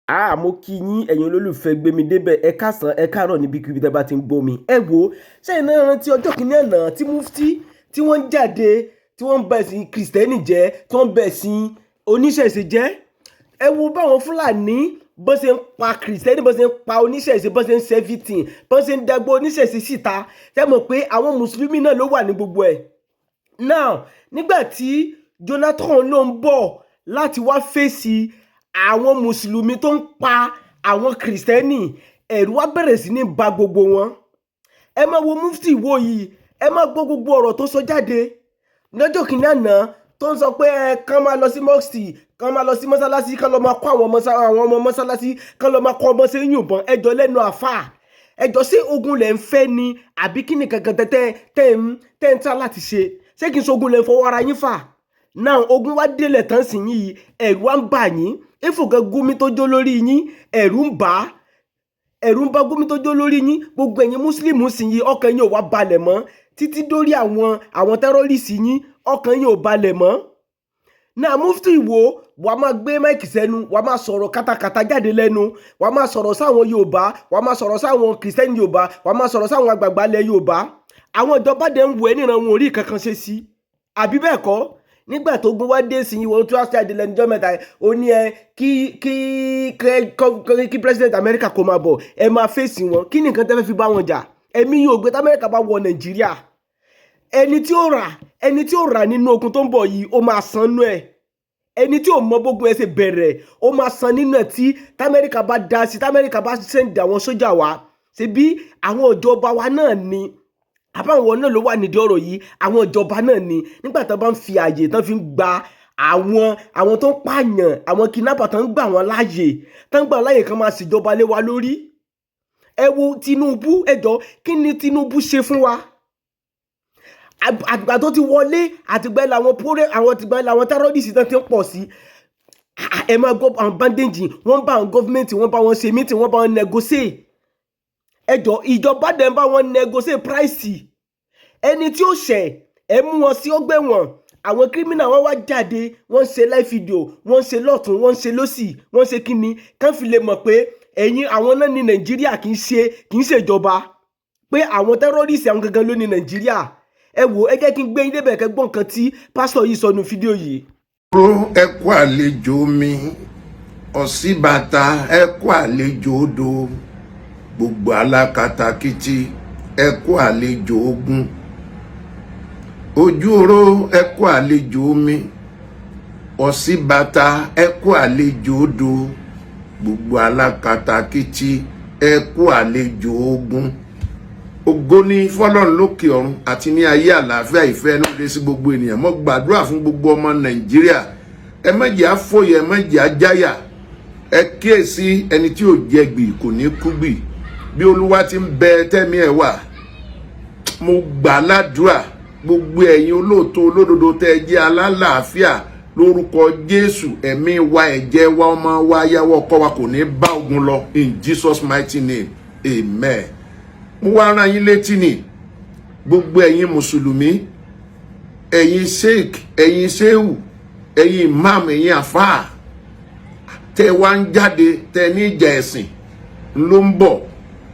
Mo kí yín, ẹ̀yin olólùfẹ́ Gbémidébẹ̀. Ẹ káàsán, ẹ káàárọ̀, níbikíbi tẹ́ bá ti ń gbọ́ mi. Ẹ wo, sẹ́yìn náà rántí ọjọ́ kìíní àná tí mufti tí wọ́n ń jáde, tí wọ́n ń ba ẹ̀sìn Kìrìsìtẹ́nì jẹ́, tí wọ́n ń ba ẹ̀sìn oníṣẹ̀ṣe jẹ́? Ẹ wo báwọn Fúlàní bó ṣe ń pa Kìrìsìtẹ́nì, bó ṣe ń pa oníṣẹ̀ṣe, bó ṣe ń ṣe everything, bó ṣe ń dagbó oníṣẹ̀ṣe síta. Ṣé mọ̀ pé àwọn Mùsùlùmí náà ló wà ní gbogbo ẹ̀? Now, nígbà tí Jonathan ló ń bọ̀ láti wá fèsì àwọn Mùsùlùmí tó ń pa àwọn Kìrìsìtẹ́nì, ẹ̀rù wá bẹ̀rẹ̀ sí ní ba gbogbo wọn. Ẹ máa wo mufti Ìwó yìí, ẹ máa gbọ́ gbogbo ọ̀rọ̀ tó sọ jáde lọ́jọ́ kìíní àná, tó ń sọ pé ẹ kàn máa lọ sí mosque, kàn máa lọ sí mọ́sálásí, kàn lọ máa kọ́ àwọn ọmọ mọ́sálásí, kàn lọ máa kọ́ ọmọ sí yìnbọn. Ẹjọ́ lẹ́nu àfà, ẹjọ́, sí ogun lẹ̀ ń fẹ́ ni, àbí kí ni kankan tẹ́ tẹ́ ń ta láti ṣe? Ṣé kí n ṣe ogun lẹ̀ ń fọwọ́ ara yín fà náà? Ogun wá délẹ̀ tán sí yín, ẹ̀rù wá ń bà yín. Ìfòkàn Gumi tó jó lórí yín, ẹ̀rù ń bà á, ẹ̀rù ń bà Gumi tó jó lórí yín. Gbogbo ẹ̀yin Mùsùlùmí sì yín, ọkàn yín ò wá balẹ̀ mọ́, títí dórí àwọn terrorist yín, ọkàn yín ò balẹ̀ mọ́. Náà mufti Ìwó, wàá máa gbé mic sẹ́nu, wàá máa sọ̀rọ̀ katakata jáde lẹ́nu, wàá máa sọ̀rọ̀ sáwọn Yorùbá, wàá máa sọ̀rọ̀ sáwọn Kìrìsìtẹ́nì Yorùbá, wàá máa sọ̀rọ̀ sáwọn àgbààgbà ilẹ̀ Yorùbá. Àwọn ìjọba dẹ̀ ń wọ ẹ́ níran, wọn ò rí kankan ṣe sí, àbí bẹ́ẹ̀ kọ́? Nígbà tó gún wá dé sí ìwọ tó wá jáde lẹ́nu ọjọ́ mẹ́ta, ó ní ẹ kí president America kó máa bọ̀, ẹ máa fèsì wọn. Kí ni nǹkan tẹ́ fẹ́ fi bá wọn jà? Ẹ̀mí yóò gbé. Tí Amẹ́ríkà bá wọ Nàìjíríà, ẹni tí ó rà nínú ogun tó ń bọ̀ yìí, ó máa san nú ẹ̀. Ẹni tí ò mọ bógun ẹ ṣe bẹ̀rẹ̀, ó máa san nínú ẹ̀. Tí t'Amẹ́ríkà bá dá sí, t'Amẹ́ríkà bá send àwọn sójà wá, ṣe bí àwọn ìjọba wa náà ni, àbáwọn náà ló wà nídìí ọ̀rọ̀ yìí? Àwọn ìjọba náà ni. Nígbà tó bá ń fi àyè tán fi ń gba àwọn tó ń pààyàn, àwọn kidnapper, tó ń gbà wọ́n láàyè, tó ń gbà wọ́n láàyè kan máa ṣèjọba lé wa lórí. Ẹ wo Tinubu. Ẹ jọ, kí ni Tinubu ṣe fún wa? Àtìgbà tó ti wọlé, àtìgbà làwọn póré, àwọn àtìgbà làwọn terrorist tán ti ń pọ̀ sí. Ẹ máa gbọ́ àwọn bandage, wọ́n bá àwọn government, wọ́n bá wọn ṣe meeting, wọ́n bá wọn negotiate. Ẹ jọ, ìjọba dẹ̀ ń bá wọn negotiate price. Ẹni tí ó ṣẹ̀, ẹ mú wọn sí ọgbà ẹ̀wọ̀n. Àwọn criminal, wọn wá jáde, wọ́n ń ṣe live video, wọ́n ń ṣe lọ́tún, wọ́n ń ṣe lọ́sì, wọ́n ń ṣe kíni, kán fi lè mọ̀ pé ẹ̀yin àwọn náà ní Nàìjíríà, kì í ṣèjọba, pé àwọn terrorist, àwọn gangan ló ní Nàìjíríà. Ẹ wò, ẹ jẹ́ kí n gbé yín débẹ̀, kẹ́ gbọ́ nǹkan tí pásítọ̀ yìí sọ nínú fídíò yìí. Ẹ kú àlejò mi, ọ̀sibàtà, ẹ kú àlejò odò, gbogbo alákatakítí, ẹ kú àlejò ogun, ojú oró, ẹ kú àlejò omi, ọ̀sibàtà, ẹ kú àlejò odò, gbogbo alákatakítí, ẹ kú àlejò ogun. Ògo ní fọ́lọ́run lókè ọ̀run, àti ní ayé, àlàáfíà, ìfẹ́ inú lé sí gbogbo ènìyàn. Mo gbàdúrà fún gbogbo ọmọ Nàìjíríà. Ẹ má jẹ́ àfòyẹ, ẹ má jẹ́ àjáyà. Ẹ kíyèsí, ẹni tí ò jẹ gbì kò ní kú gbì. Bí Olúwa ti ń bẹ, tẹ́mi ẹ̀ wà, mo gbà ládùúrà, gbogbo ẹ̀yin olóòótọ́, olódodo, tẹ́ ẹ jẹ́ alálàáfíà, lórúkọ Jésù, ẹ̀mí wa, ẹ̀jẹ̀ wa, ọmọ wa, ayáwó, ọkọ wa kò ní bá ogun lọ, in Jesus' mighty name, amen. Mo wá rán yín létí ni, gbogbo ẹ̀yin Mùsùlùmí, ẹ̀yin sheik, ẹ̀yin sheu, ẹ̀yin imam, ẹ̀yin àfáà, tẹ́ wá ń jáde, tẹ́ ní ìjà ẹ̀sìn ló ń bọ̀,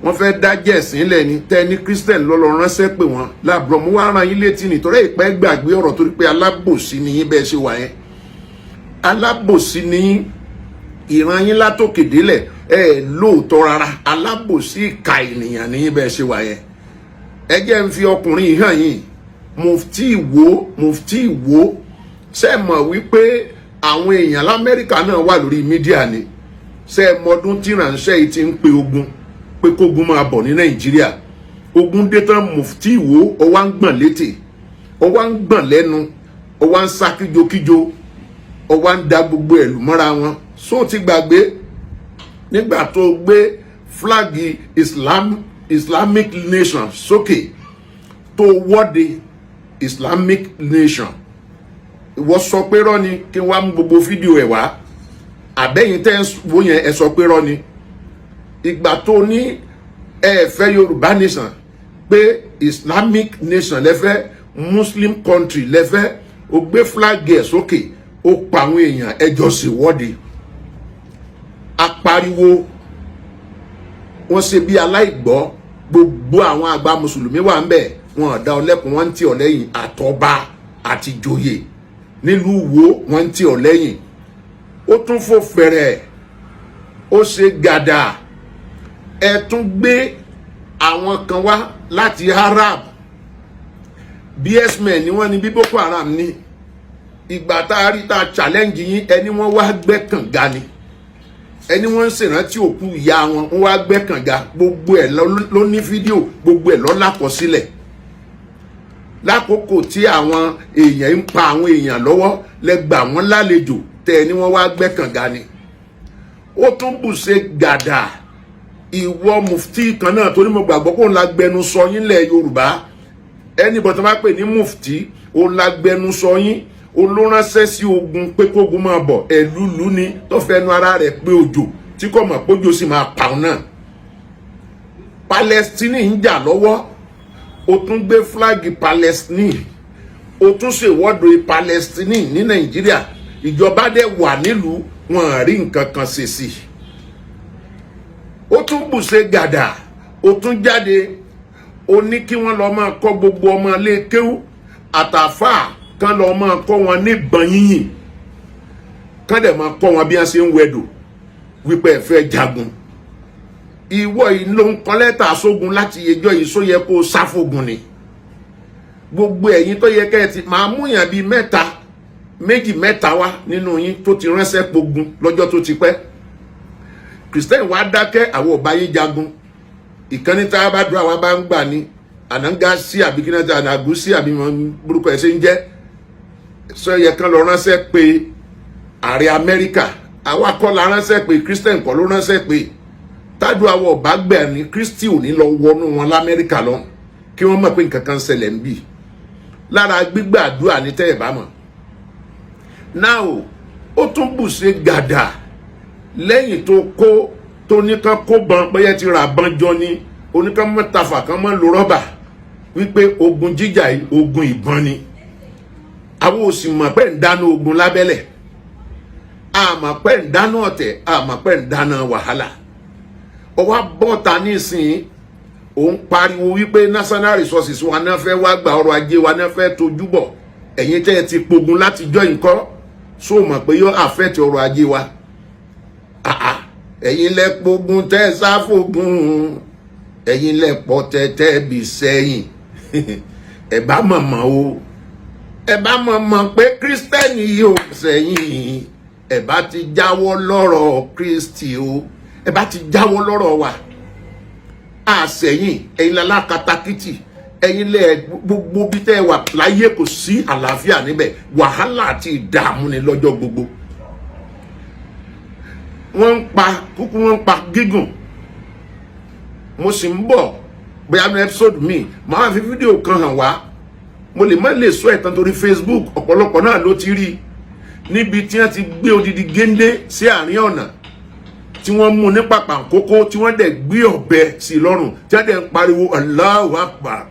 wọ́n fẹ́ dájẹ́ ẹ̀sìn lẹ̀ ni, tẹ́ ní Christian lọ́lọ́ ránṣẹ́ pé wọ́n láàbùrọ̀. Mo wá rán yín létí ni, torí ìpẹ́ gbàgbé ọ̀rọ̀, torí pé alábòsí ni yín. Bẹ́ẹ̀ ṣe wà yẹn, alábòsí ni yín. Ìran yín látòkè délẹ̀, ẹ lóòótọ́ rárá. Alábòsí, ìka ènìyàn ní yín bẹ́ẹ̀ ṣe wà yẹn. Ẹ jẹ́ ń fi ọkùnrin yìí hàn yín, Mufti Ìwó. Mufti Ìwó, ṣe mọ̀ wípé àwọn èèyàn lamẹ́ríkà náà wà lórí media ni? Ṣe mọdún tí ìránṣẹ́ yìí ti ń pe ogun pé kógun máa bọ̀ ní Nàìjíríà? Ogun dé tán, Mufti Ìwó, ó wá ń gbọ̀n létè, ó wá ń gbọ̀n lẹ́nu, ó wá ń sá kíjokíjo, ó wá ń da gbogbo ẹ̀lú mọ́ra wọn. Só ti gbàgbé nígbà tó gbé flag Islam, Islamic nation sókè, tó wọ́de Islamic nation? Ìwọ sọ pé rọ́ ni. Kí n wá mú gbogbo fídíò ẹ̀ wá, àbẹ́yìn tẹ́ ń wò yẹn, ẹ sọ pé rọ́ ni. Ìgbà tó ní ẹ fẹ́ Yorùbá nation, pé Islamic nation lẹ́fẹ́, Muslim country lẹ́fẹ́, ó gbé flag ẹ̀ sókè, ó pa àwọn èèyàn, ẹjọ́ ṣèwọ́de. A Apariwo, wọ́n ṣe bí aláìgbọ́. Gbogbo àwọn àgbà mùsùlùmí wà ń bẹ̀, wọn ò dá ọ lẹ́kùn, wọ́n ń tì ọ́ lẹ́yìn. Àtọba àti joyè nílùú Ìwó, wọ́n ń tì ọ́ lẹ́yìn. Ó tún fò fẹ̀rẹ̀, ó ṣe gàdà. Ẹ tún gbé àwọn kan wá láti Arab, bsmen ni wọ́n ní, bí Boko Haram ní. Ìgbà tá a rí tá a challenge yín, ẹni wọ́n wá gbẹ́ kànga ni, ẹni wọ́n ń ṣèrántí òkú ìyá wọn, wọ́n wá gbẹ́ kànga. Gbogbo ẹ̀ ló ní fídíò, gbogbo ẹ̀ ló lákọsílẹ̀. Lákòókò tí àwọn èèyàn ń pa àwọn èèyàn lọ́wọ́, lẹ gbà wọ́n lálejò, tẹ ẹni wọ́n wá gbẹ́ kànga ni. Ó tún bù ṣe gàdà. Ìwọ mufti kan náà, torí mo gbàgbọ́ kó ń la gbẹnusọ yín lẹ̀ Yorùbá, ẹni bọ̀ tó bá pè ní mufti, ó la gbẹnusọ yín. Olóránṣẹ́ sí ogun pé kógun máa bọ̀. Ẹ̀lúlu ni tó fẹnu ara rẹ̀ pé òjò tí kò mọ̀ pójò sì máa pa òun náà. Palestine ń jà lọ́wọ́, o tún gbé flag Palestine, o tún ṣèwọ́de Palestine ní Nàìjíríà. Ìjọba dẹ̀ wà nílùú, wọn rí nǹkan kan ṣe sí i. Ó tún bùṣe gàdà, ó tún jáde, ó ní kí wọ́n lọ máa kọ́ gbogbo ọmọ ilé kéwú àtàfà kán lọ máa kọ́ wọn níbọn yínyìn, kán dẹ̀ máa kọ́ wọn bí wọ́n ṣe ń wẹ̀dò, wípé ẹ fẹ́ jagun. Ìwọ yìí ló ń kọ lẹ́tà sógun láti ẹjọ́ yìí, só yẹ kó o sáfógun ni? Gbogbo ẹ̀yin tó yẹ kẹ́ ẹ ti máa mú yàn bíi mẹ́ta, méjì, mẹ́ta wá nínú yín tó ti ránṣẹ́ pogun lọ́jọ́ tó ti pẹ́. Christian wa dákẹ́, àwọn ọba yín jagun. Ìkànnì tá a bá dúró, àwa bá ń gbà ní ànágá sí àbí kí náà ti ànàgú sí àbí burúkú ẹ̀ ṣe ń jẹ́ sọ yẹ kán lọ ránṣẹ́ pé ààrẹ Amẹ́ríkà. Àwa kọ́ la ránṣẹ́ pé Christian kọ́ ló ránṣẹ́ pé tádùn àwọn ọba gbẹ̀ ní Kristi ò ní lọ wọnú wọn l'Amẹ́ríkà lọ, kí wọ́n mọ̀ pé nǹkan kan ṣẹlẹ̀ ń bì lára gbígbàdúrà ní tẹ́ ẹ̀ bá mọ̀ náà. Ó tún bù ṣe gàdà lẹ́yìn tó kó tó ní kán kó bọn, bóyá ti rà bọn jọ ni, oníkan mọ́tàfà kan mọ́ lo rọ́bà, wípé ogun jíjà yìí, ogun ìbọn ni. Àwọn ò sì mọ̀ pé ń dáná ogun lábẹ́lẹ̀, àmọ̀ pé ń dáná ọ̀tẹ̀, àmọ̀ pé ń dáná wàhálà. Ọwọ́ bọ́ta nísìnyí, òun pariwo wípé national resources wa náà fẹ́ wá gba, ọrọ̀ ajé wa náà fẹ́ tójú bọ̀. Ẹ̀yin tẹ́ ẹ ti pogun láti jọ́ nǹkan, só mọ̀ pé yóò affect ọrọ̀ ajé wa? Ẹ̀yin lẹ pogun tẹ́ ẹ sáfògùn, ẹ̀yin lẹ pọ̀ tẹ́tẹ́ bí sẹ́yìn. Ẹ bá mọ̀mọ́ o, ẹ bá mọ̀mọ́ pé Christian yìí ò sẹ́yìn. Ẹ bá ti jáwọ́ lọ́rọ̀ Kristi o, ẹ bá ti jáwọ́ lọ́rọ̀ wa àsẹ̀yìn. Ẹ̀yin lálákatakítì, ẹ̀yin lẹ gbogbo bí tẹ́ ẹ wà láyé, kò sí àlàáfíà níbẹ̀. Wàhálà àti ìdààmú ni lọ́jọ́ gbogbo. Wọ́n ń pa kúkú, wọ́n ń pa gígùn. Mo sì ń bọ̀, bóyá ní episode mi, màá fi fídíò kan hàn wá. Mo lè má lè sọ ẹ̀tàn torí Facebook, ọ̀pọ̀lọpọ̀ náà ló ti rí níbi tí wọ́n ti gbé odidi géńdé sí àárín ọ̀nà, tí wọ́n mú ní pàpàǹkókó, tí wọ́n dẹ̀ gbé ọ̀bẹ sí i lọ́rùn, tí wọ́n dẹ̀ ń pariwo "Allahu Akbar".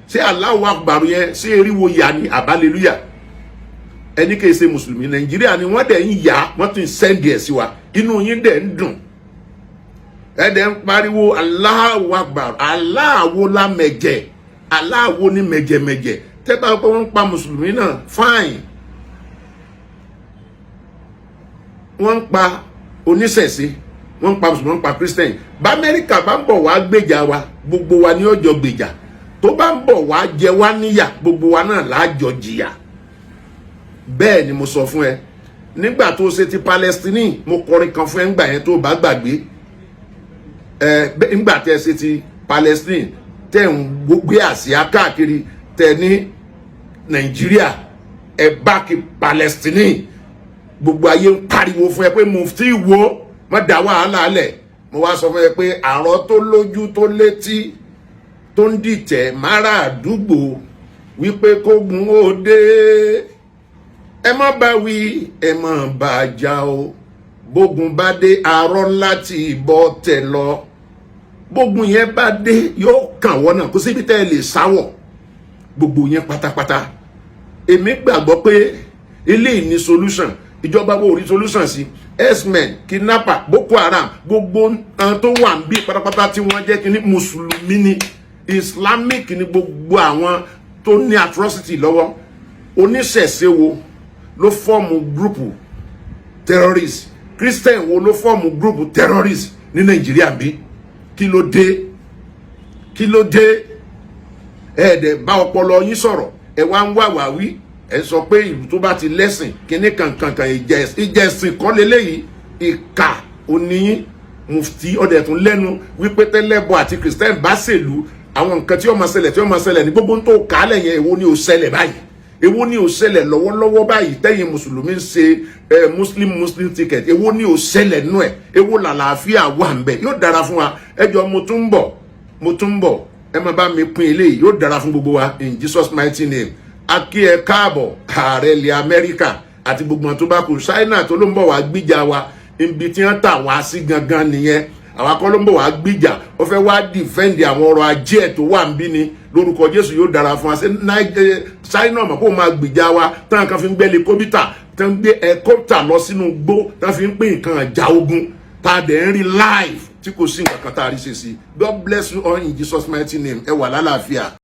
Ṣé "Allahu Akbar" yẹn, ṣé eriwo yà ni àbálẹ́lúyà? Ẹni kìí ṣe mùsùlùmí Nàìjíríà ni wọ́n dẹ̀ ń yà, wọ́n tún send ẹ̀ sí wa. Inú yín dẹ̀ ń dùn, ẹ dẹ̀ ń pariwo "Allahu Akbar". Aláwo la mẹ̀jẹ̀, aláwo ní mẹ̀jẹ̀mẹ̀jẹ̀. Tẹ́tà pé wọ́n ń pa mùsùlùmí náà, fine. Wọ́n ń pa oníṣẹ̀ṣe, wọ́n ń pa mùsùlùmí, wọ́n ń pa Christian. Bá Amẹ́ríkà bá ń bọ̀ wá gbèjà wa, gbogbo wa ní ọjọ́ gbèjà. Tó bá ń bọ̀ wá jẹ wá níyà, gbogbo wa náà láàjọ jìyà. Bẹ́ẹ̀ ni mo sọ fún ẹ. Nígbà tó ṣe ti Palestine, mo kọrin kan fún ẹ ńgbà yẹn, tó bá gbàgbé ẹ. Ńgbà tẹ ṣe ti Palestine, tẹ ń gbé àsíá káàkiri, tẹ ní Nàìjíríà ẹ back Palestine, gbogbo ayé ń pariwo fún ẹ pé mufti wo, má dá wàhálà lẹ̀. Mo wá sọ fún ẹ pé àrọ tó lójú tó létí tó ń dìtẹ̀ mára àdúgbò wípé kógun ó dé, ẹ má bá wí, ẹ má bá jà o. Bógun bá dé, arọ́ láti bọ́ tẹ̀ lọ. Bógun yẹn bá dé, yóò kàn wọ́n náà, kó síbi tẹ́ ẹ lè sáwọ̀. Gbogbo yẹn pátápátá, èmi gbàgbọ́ pé eléyìí ní solution. Ìjọba wo rí solution sí? Herdsmen, kidnapper, Boko Haram, gbogbo àwọn tó wà ń bí pátápátá tí wọ́n jẹ́ kíní, mùsùlùmí ni, Islamic ni gbogbo àwọn tó ní atrocity lọ́wọ́. Oníṣẹ̀ṣe wo ló form group terrorist? Christian wo ló form group terrorist ní Nàìjíríà bí? Kí ló dé? Kí ló dé? Ẹ̀ẹ́dẹ̀ bá ọpọlọ yín sọ̀rọ̀. Ẹ wá ń wá wá wí, ẹ sọ pé ìlú tó bá ti lẹ́sìn kíní kankankan, ìjẹsìn kọ́ leléyìí. Ìkà oníyín, mufti. Ọdẹ tún lẹ́nu wípé tẹ́lẹ̀bọ àti Christian bá ṣèlú, àwọn nǹkan tí ó máa ṣẹlẹ̀, tí ó máa ṣẹlẹ̀ ní gbogbo tó kálẹ̀ yẹn. Èwo ni ò ṣẹlẹ̀ báyìí? Èwo ni ò ṣẹlẹ̀ lọ́wọ́lọ́wọ́ báyìí tẹ́yìn mùsùlùmí ń ṣe Muslim Muslim ticket? Èwo ni ò ṣẹlẹ̀ nú ẹ̀? Èwo làlàáfíà wà ń bẹ̀? Yóò dára fún wa. Ẹ jọ, mo tún ń bọ̀, mo tún ń bọ̀. Ẹ máa bá mi pín eléyìí. Yóò dára fún gbogbo wa in Jesus' mighty name. A kí ẹ káàbọ̀, ààrẹ ilẹ̀ Amẹ́ríkà àti gbogbo àwọn tó bá kù. China tó ló ń bọ̀ wá gbìjà wa, ibi tí wọ́n tà wá sí gangan nìyẹn. Àwa kọ́ ló ń bọ̀ wá gbìjà, ó fẹ́ wá defend àwọn ọrọ̀ ajé ẹ̀ tó wà ń bí ni. Lórúkọ Jésù, yóò dára fún wa. Ṣé China mọ̀ kó máa gbìjà wa táwọn kan fi ń gbé helicopter, tí wọ́n gbé helicopter lọ sínú igbó, tí wọ́n fi ń pín nǹkan ìjà ogun, tá a dẹ̀ ń rí live, tí kò sí nǹkan kan tá a rí ṣe sí? God bless you all in Jesus' mighty name. Ẹ wà lálàáfíà.